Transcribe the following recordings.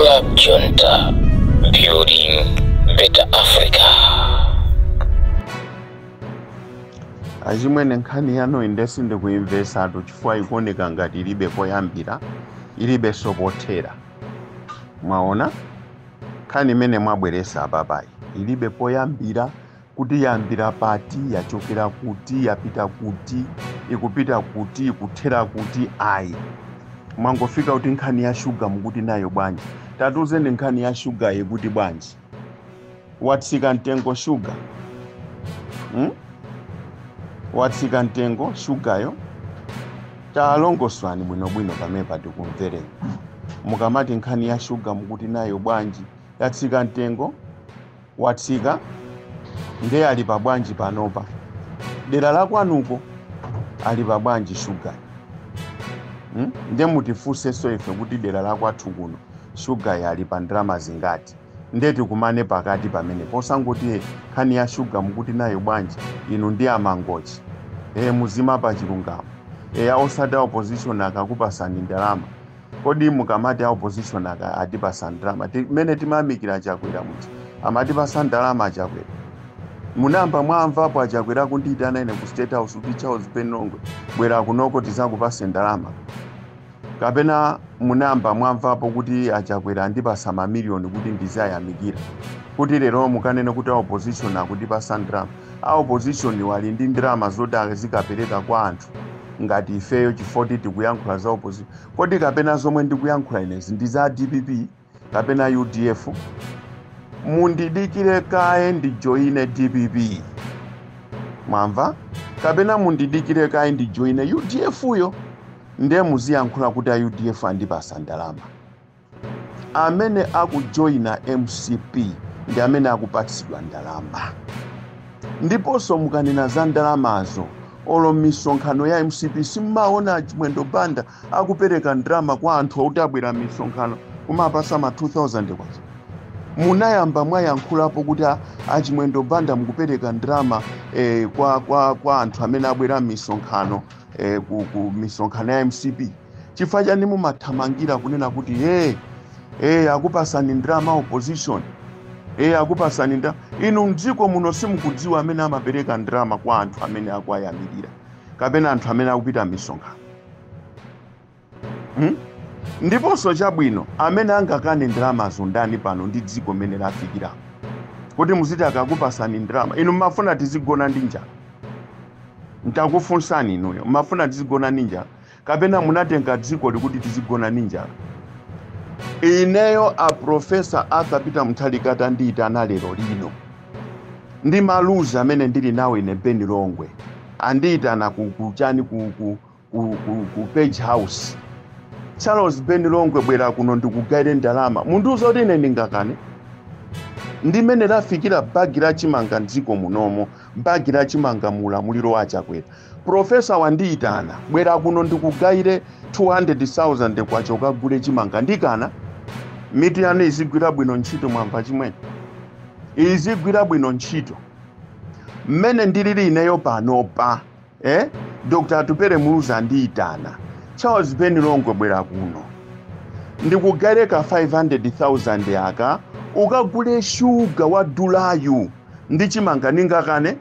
Club Junta, building better Africa. Achimwene, nkhani yanu inde sindikuimvesatu, chifukwa ikuoneka ngati ilibe poyambira, ilibe pothera. Mwaona, nkhani imene mwabweresa apapayi ilibe poyambira, kuti yambira pati, yachokera kuti, yapita kuti, ikupita kuti, ikuthera kuti, ayi. Mwangofika kuti nkhani ya shuga mukuti nayo bwanji? Tatiuzeni, nkhani ya shuga ikuti bwanji? Watsika mtengo shuga, Watsika mtengo shugayo? Talongoswani bwinobwino pamene patikumvereni. Mukamati nkhani ya shuga mukuti nayo bwanji? Yatsika mtengo? Watsika nde ali pa bwanji panopa? Dera la kwanuko ali pa bwanji shugayo, Nde mutifunsenso ife kuti dera la kwathu kuno shugayo ali pa ndalama zingati, nde tikumane pakati pamene posangoti nkhani ya shuga mukuti nayo bwanji. Inu ndi amangochi, muzima pa chilungamo, osati opposition akakupasani ndalama. Kodi mukamati a opposition aka atipasa ndalama, mmene timayamikira Chakwera muja amatipasa ndalama Chakwera? Munamba mwamvapo aChakwera kundiyitana ine ku State House kuti, "Charles Ben Longwe, bwera kunoko tizakupase ndalama"? Kapena munamba mwamvapo kuti aChakwera andipasa mamiliyoni kuti ndizayamikira, kuti lero mukanene kuti a opposition akutipasa ndalama? A opposition wali ndi ndalama zoti azikapereka kwa anthu ngati ifeyo chifukwa tikuyankhula za opposition? Kodi kapena zomwe ndikuyankhula inezi ndi za DPP kapena UDF? Mundidikire kaye ndijoyine DPP, mwamva? Kapena mundidikire kaye ndijoyine UDF yo, ndiye muziyankhula kuti a UDF andipasa ndalama. Amene akujoyina MCP ndi amene akupatsidwa ndalama. Ndiponso mukanena za ndalamazo, olo misonkhano ya MCP simmaona Chimwendo Banda akupereka ndalama kwa anthu akuti abwera misonkhano, kumapasa ma 2000 kwacha? Munayamba mwayankhulapo kuti aChimwendo Banda mukupereka ndalama kwa anthu amene abwera misonkhano, ku misonkhano ya MCP? Chifukwa chani mumathamangira kunena kuti hey, akupasani ndalama opposition, hey, akupasani ndalama? Inu mdziko muno simukudziwa amene amapereka ndalama kwa anthu amene akuayamirira kapena anthu amene akupita misonkhano, Ndiponso chabwino, amene angakane ndalamazo ndani pano ndi dziko mmene lafikira, kuti muziti akakupasani ndalama? Inu mmafuna tizigona ndi njala? Ntakufunsani inuyo, mmafuna tizigona ndi njala kapena munatenga dziko likuti tizigona ndi njala? Ineyo a Professor Arthur Peter Mutharika atandiyitana lero lino ndi maluzi amene ndili nawo, ine Ben Longwe, andiyitana ku chani, ku Page House, "Charles Ben Longwe, bwera kuno ndikugayire ndalama," mundiuza kuti ine ndingakane? Ndimene lafikira bagi la chimanga mdziko munomo, bagi la chimanga muulamuliro wa Chakwera, professor wandiyitana, "Bwera kuno ndikugayire 200,000 kwacha ukagule chimanga," ndikana? Mitu yanu izigwira bwino ntchito, mwamva chimwene? Izigwira bwino ntchito. Mmene ndilili ineyo panopa, Dr Atupele Muluzi andiyitana, "Charles Ben Longwe, bwera kuno ndikugaireka 500,000 aka ukagule shuga wa dulayu ndi chimanga," ningakane?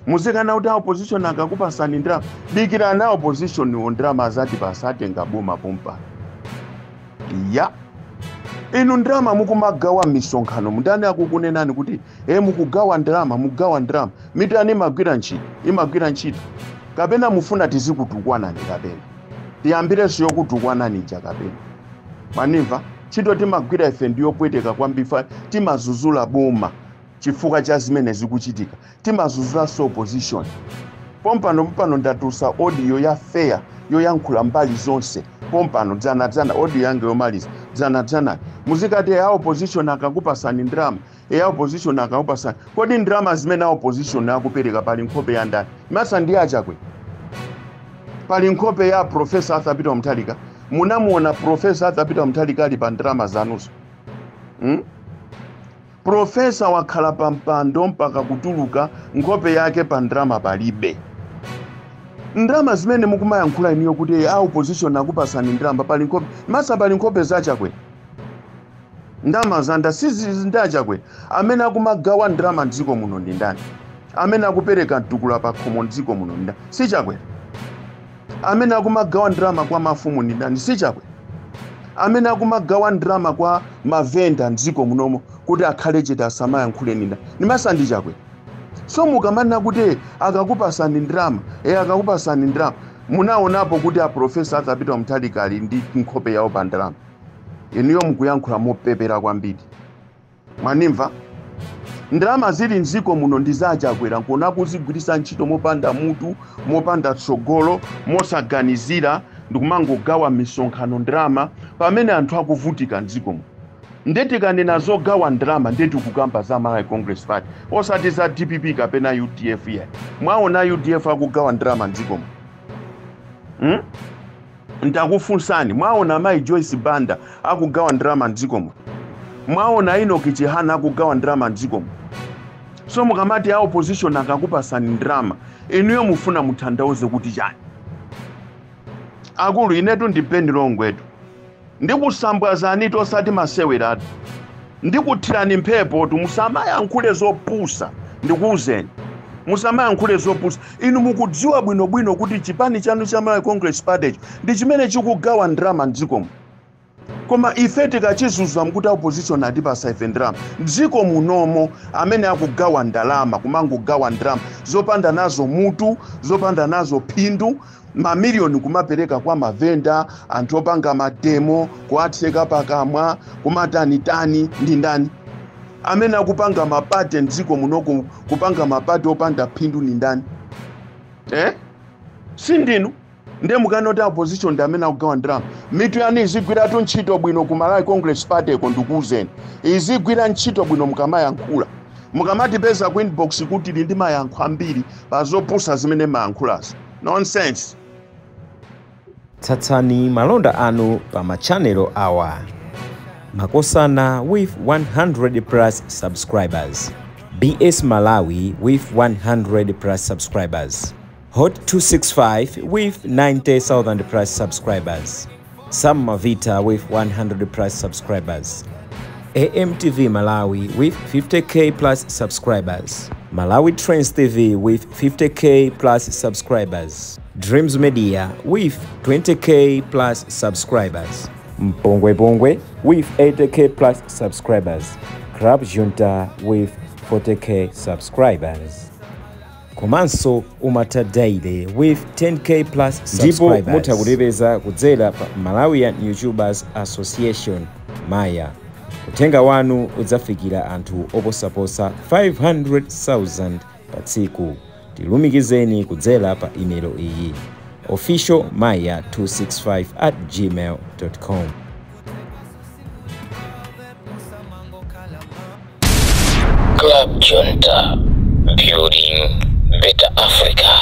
Muzikana kuti opposition akakupasani ndalama? Dikirani opposition wo ndalama azati pasatenga boma pompano ya. Inu ndalama mukumagawa misonkhano, mndani akukunenani kuti mukugawa ndalama, mugawa ndalama? Mitu yanu imagwira ntchito? Imagwira ntchito kapena mufuna tizikutukwanani, kapena tiyambirenso yokutukwanani ija kapena? Manimva? Ntchito timagwira ife ndiyopweteka kwambiri. Timazuzula boma chifukwa cha zimene zikuchitika, timazuzulanso opposition. Pompano pompano ndatulutsa audio ya fair yoyankhula mbali zonse pompano, dzanadzana, audio yange yomaliza dzanadzana. Muzikati a opposition akakupasani ndalama, ya opposition akakupasani. Kodi ndalama zimene a opposition akupereka pali nkhope ya ndani? Masa ndi aChakwera? Pali nkhope ya Professor Arthur Peter Mutharika? Munamuona Professor Arthur Peter Mutharika ali pa ndalama zanuzo, Professor wakhala pa mpando mpaka kutuluka, nkhope yake pa ndalama palibe. Ndalama zimene mukumayankhula iniyo kuti a opposition akupasani ndalama, pali nkhope? Masa pali nkhope zaChakwera? Ndalama zanda sizindachakwera. Amene akumagawa ndalama mdziko muno ndi ndani? Amene akupereka mtukula pa khomo mdziko muno ndi ndani? Si Chakwera. Amene akumagawa ndalama kwa mafumu ndi ndani? Si Chakwera. Amene akumagawa ndalama kwa mavenda mdziko munomo kuti akhale chete asamayankhule ndi ndani? Ndimasandi Chakwera. So mukamanena kuti akakupasani ndalama, akakupasani ndalama, munaonapo kuti a Professor Arthur Peter Mutharika ali ndi nkhope yawo pa ndalama? Inuyo mukuyankhula mopepera kwambiri. Mwanimva? Ndalama zili mdziko muno ndi za Chakwera, nkona kuzigwiritsa ntchito mopanda mutu, mopanda tsogolo, mosaganizira, ndikumangogawa misonkhano ndalama pamene anthu akuvutika mdziko muno. Ndetikanena zogawa ndalama, ndeti kukamba za Malawi Congress Party, osati za DPP kapena UDF. Ye mwaona UDF akugawa ndalama mdziko muno? Ndakufunsani, mwaona mayi Joyce Banda akugawa ndalama mdziko muno? Mwaona Enoch Chihana akugawa ndalama mdziko muno? So mukamati a opposition akakupasani ndalama, inuyo mufuna muthandauze kuti chani? Akulu, inetu ndi Ben Longwetu, ndikusambwazani tosati maseweratu, ndikuthirani mphepo tu. Musamayankhule zopusa, ndikuwuzeni, musamayankhule zopusa. Inu mukudziwa bwinobwino kuti chipani chanu cha Malawi Congress Party ndi chimene chikugawa ndalama mdzikomo, koma ife tikachizuzwa mkuti opposition atipasa ife ndalama. Mdziko munomo amene akugawa ndalama, kumangogawa ndalama zopanda nazo mutu, zopanda nazo phindu, mamiliyoni kumapereka kwa mavenda, anthu opanga mademo kuatseka pakamwa, kumatanitani, ndi ndani? Amene akupanga mapate mdziko munoko, kupanga mapate opanda phindu, ni ndani? Si ndinu? Ndiye mukanoti opposition ndi amene akugawa ndalama. Mitu yanu izigwiratu ntchito bwino ku Malawi Congress Party ko, ndikuwuzeni, izigwira ntchito bwino mukamayankhula. Mukamatipeza ku inbox kuti ili ndi mayankho ambiri pa zopusa zimene mayankhulazo, nonsense. Tsatsani malonda anu pa machanelo awa: Makosana with 100 plus subscribers, BS Malawi with 100 plus subscribers, Hot 265 with 90,000 plus subscribers, Sam Mavita with 100 plus subscribers, AMTV Malawi with 50K plus subscribers, Malawi Trends TV with 50K plus subscribers, Dreams Media with 20K plus subscribers, Mpongwe Pongwe with 80K plus subscribers, Club Junta with 40K subscribers, komanso Umata Daily with 10K plus Ndipo subscribers. Mutha kutipeza kudzera pa Malawian YouTubers Association, Maya. Uthenga wanu udzafikira anthu oposaposa 500,000 pa tsiku. Tilumikizeni kudzera pa imelo iyi: officialmaya265@gmail.com. Club Junta, building better Africa.